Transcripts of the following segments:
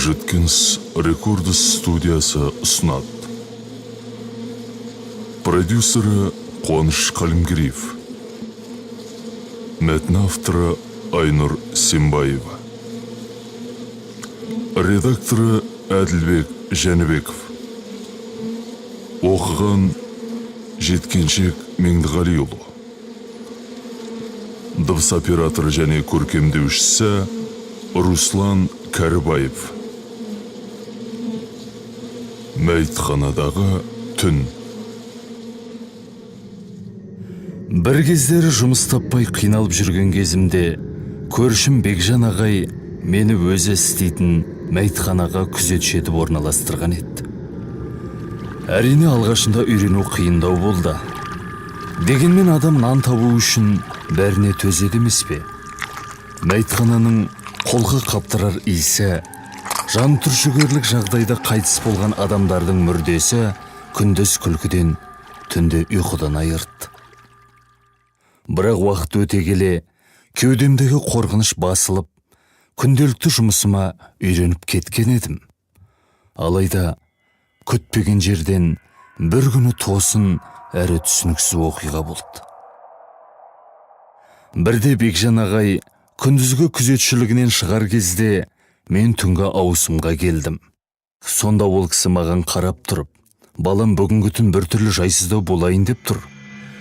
Жеткинс Рекордс студиясы ұсынады. Продюсері Қуаныш Қалымгереев. Мәтін авторы Айнұр Сембаева. Редакторы Әділбек Жәнібеков. Оқыған Жеткеншек Меңдіғалиұлы. Дыбыс операторы және көркемдеушісі Руслан Кәрібаев. Мәйітханадағы түн. Бір кездері жұмыс таппай қиналып жүрген кезімде көршім Бекжан ағай мені өзі істейтін мәйітханаға күзетші етіп орналастырған еді. Әрине, алғашында үйрену қиындау болды. Дегенмен адам нан табу үшін бәріне төзеді емес пе? Мәйітхананың қолға қаптырар иісі, жан түршігерлік жағдайда қайтыс болған адамдардың мүрдесі күндіз күлкіден, түнде ұйқыдан айырды. Бірақ уақыт өте келе кеудемдегі қорқыныш басылып, күнделікті жұмысыма үйреніп кеткен едім. Алайда күтпеген жерден бір күні тосын әрі түсініксіз оқиға болды. Бірде Бекжан ағай күндізгі күзетшілігінен шығар кезде мен түнгі ауысымға келдім. Сонда ол кісі маған қарап тұрып, «Балам, бүгінгі түн біртүрлі жайсыздау болайын деп тұр.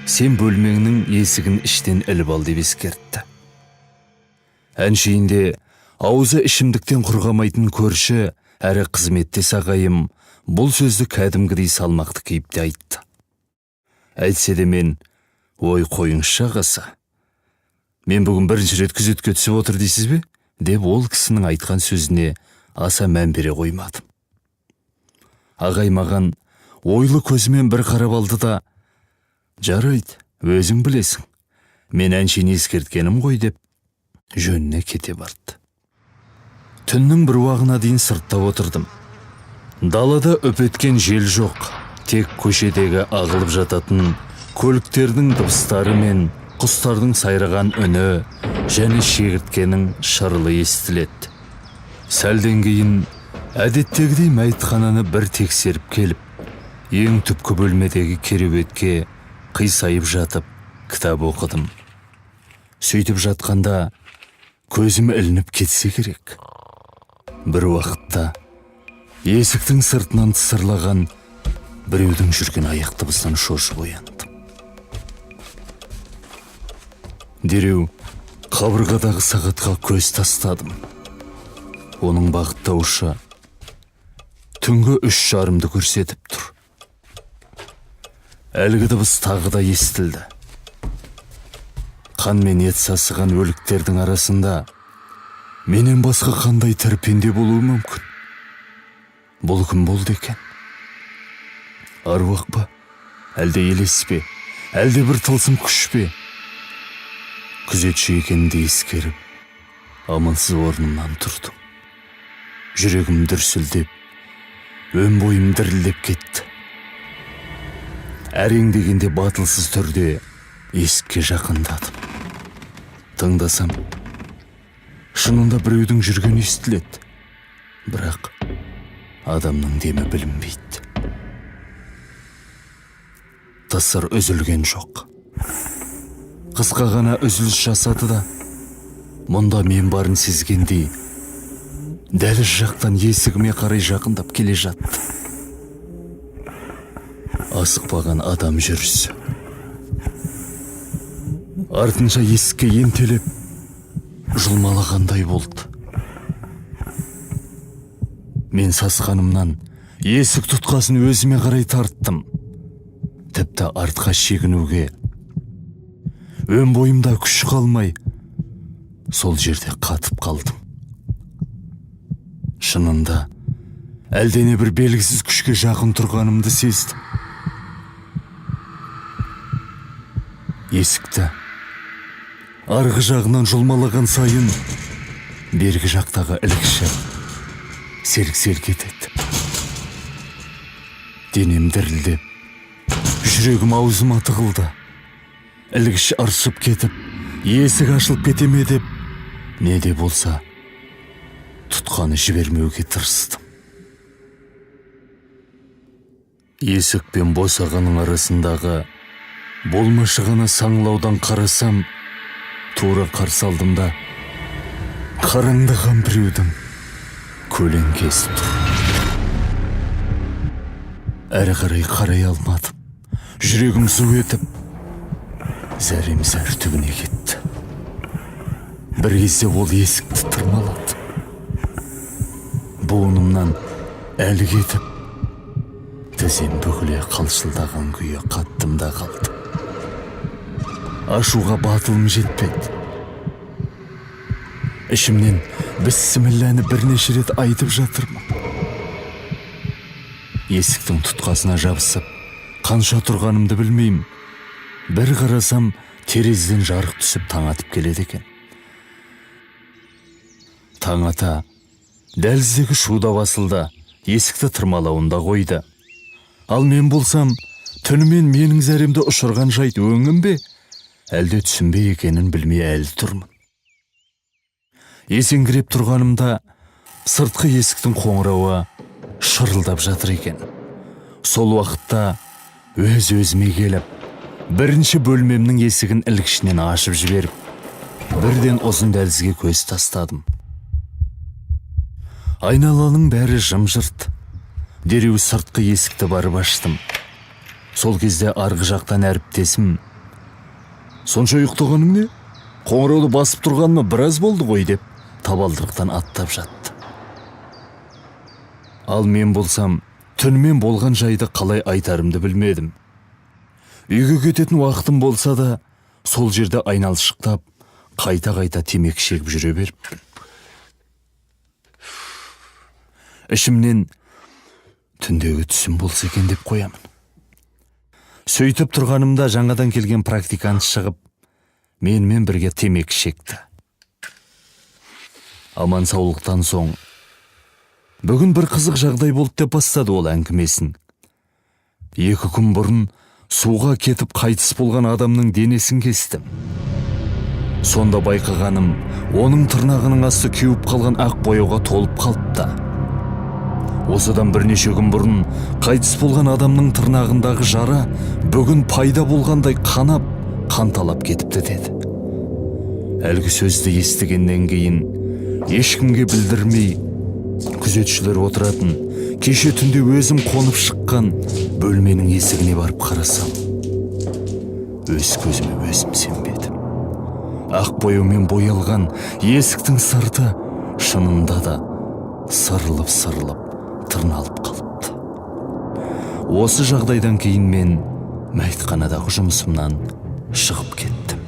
Сен бөлмеңнің есігін іштен іліп ал», – деп ескертті. Әншейінде аузы ішімдіктен құрғамайтын көрші әрі қызметтес ағайым бұл сөзді кәдімгідей салмақты кейіпте айтты. Әйтсе де мен, «Ой, қойыңызшы, ағасы, мен бүгін бірінші рет күзетке түсіп отыр дейсіз бе?» деп ол кісінің айтқан сөзіне аса мән бере қоймадым. Ағай маған ойлы көзімен бір қарап алды да, «Жарайды, өзің білесің, мен әншейін ескерткенім ғой», – деп жөніне кете барды. Түннің бір уағына дейін сыртта отырдым. Далада үп еткен жел жоқ, тек көшедегі ағылып жататын көліктердің дыбыстары мен құстардың сайраған үні және шегірткенің шырылы естіледі. Сәлден кейін әдеттегідей мәйітхананы бір тексеріп келіп, ең түпкі бөлмедегі кереуетке қисайып жатып кітап оқыдым. Сөйтіп жатқанда көзім ілініп кетсе керек. Бір уақытта есіктің сыртынан тысырлаған біреудің жүрген аяқ дыбысынан шошып ояндым. Дереу қабырғадағы сағатқа көз тастадым. Оның бағыттаушы түнгі 3:30-ды көрсетіп тұр. Әлгі дыбыс тағы да естілді. Қан мен ет сасыған өліктердің арасында менен басқа қандай тірі пенде болуы мүмкін? Бұл кім болды екен? Аруақ па? Әлде елес пе? Әлде бір тылсым күш пе? Күзетші екенімді ескеріп, амалсыз орнымнан тұрдым. Жүрегім дүрсілдеп, өн бойым дірілдеп кетті. Әрең дегенде батылсыз түрде есікке жақындадым. Тыңдасам, шынында біреудің жүргені естіледі. Бірақ адамның демі білінбейді. Тысыр үзілген жоқ. Қысқа ғана үзіліс жасады да, мұнда мен барын сезгендей, дәліз жақтан есігіме қарай жақындап келе жатты. Асықпаған адам жүрісі. Артынша есікке ентелеп, жұлмалағандай болды. Мен сасқанымнан есік тұтқасын өзіме қарай тарттым. Тіпті артқа шегінуге өн бойымда күш қалмай, сол жерде қатып қалдым. Шынында әлдене бір белгісіз күшке жақын тұрғанымды сездім. Есікті арғы жағынан жұлмалаған сайын бергі жақтағы ілгіші селк-селк етеді. Денем дірілдеп, жүрегім аузыма тығылды. Ілгіш ыршып кетіп, есік ашылып кете ме деп, не де болса Тұтқаны жібермеуге тырыстым. Есік пен босағаның арасындағы болмашы ғана саңылаудан қарасам, тура қарсы алдымда қараңдаған біреудің көлеңкесі тұр. Әрі қарай қарай алмадым. Жүрегім зу етіп, зәрем зәр түбіне кетті. Бір кезде ол есікті тырмалады. Буынымнан әлі кетіп, тізем бүгіле қалшылдаған күйі қаттым да қалдым. Ашуға батылым жетпеді. Ішімнен біссімілләні бірнеше рет айтып жатырмын. Есіктің тұтқасына жабысып, қанша тұрғанымды білмеймін. Бір қарасам, терезеден жарық түсіп таң атып келеді екен. Таң ата дәліздегі шу да басылды, есікті тырмалауын да қойды. Ал мен болсам, түнімен менің зәремді ұшырған жайт өңім бе, әлде түсім бе екенін білмей әлі тұрмын. Есеңгіреп тұрғанымда сыртқы есіктің қоңырауы шырылдап жатыр екен. Сол уақытта өз-өзіме келіп, бірінші бөлмемнің есігін ілгішінен ашып жіберіп, бірден ұзын дәлізге көз тастадым. Айналаның бәрі жым-жырт. Дереу сыртқы есікті барып аштым. Сол кезде арғы жақтан әріптесім: «Сонша ұйықтағаның не? Қоңырауды басып тұрғаныма біраз болды ғой», – деп табалдырықтан аттап жатты. Ал мен болсам, түнімен болған жайды қалай айтарымды білмедім. Үйге кететін уақытым болса да, сол жерде айналшықтап, қайта-қайта темекі шегіп жүре беріппін. Ішімнен түндегі түсім болса екен деп қоямын. Сөйтіп тұрғанымда жаңадан келген практикант шығып, менімен бірге темекі шекті. Аман саулықтан соң, бүгін бір қызық жағдай болды деп бастады ол әңгімесін. 2 күн бұрын суға кетіп қайтыс болған адамның денесін кестім. Сонда байқағаным, оның тырнағының асты кеуіп қалған ақ бояуға толып қалыпты. Осыдан бірнеше күн бұрын қайтыс болған адамның тырнағындағы жара бүгін пайда болғандай қанап, қанталап кетіпті деді. Әлгі сөзді естігеннен кейін ешкімге білдірмей күзетшілер отыратын, кеше түнде өзім қонып шыққан бөлменің есігіне барып қарасам, өз көзіме өзім сенбедім. Ақ бояумен боялған есіктің сырты шынында да сырылып-сырылып тырналып қалыпты. Осы жағдайдан кейін мен мәйітханадағы жұмысымнан шығып кеттім.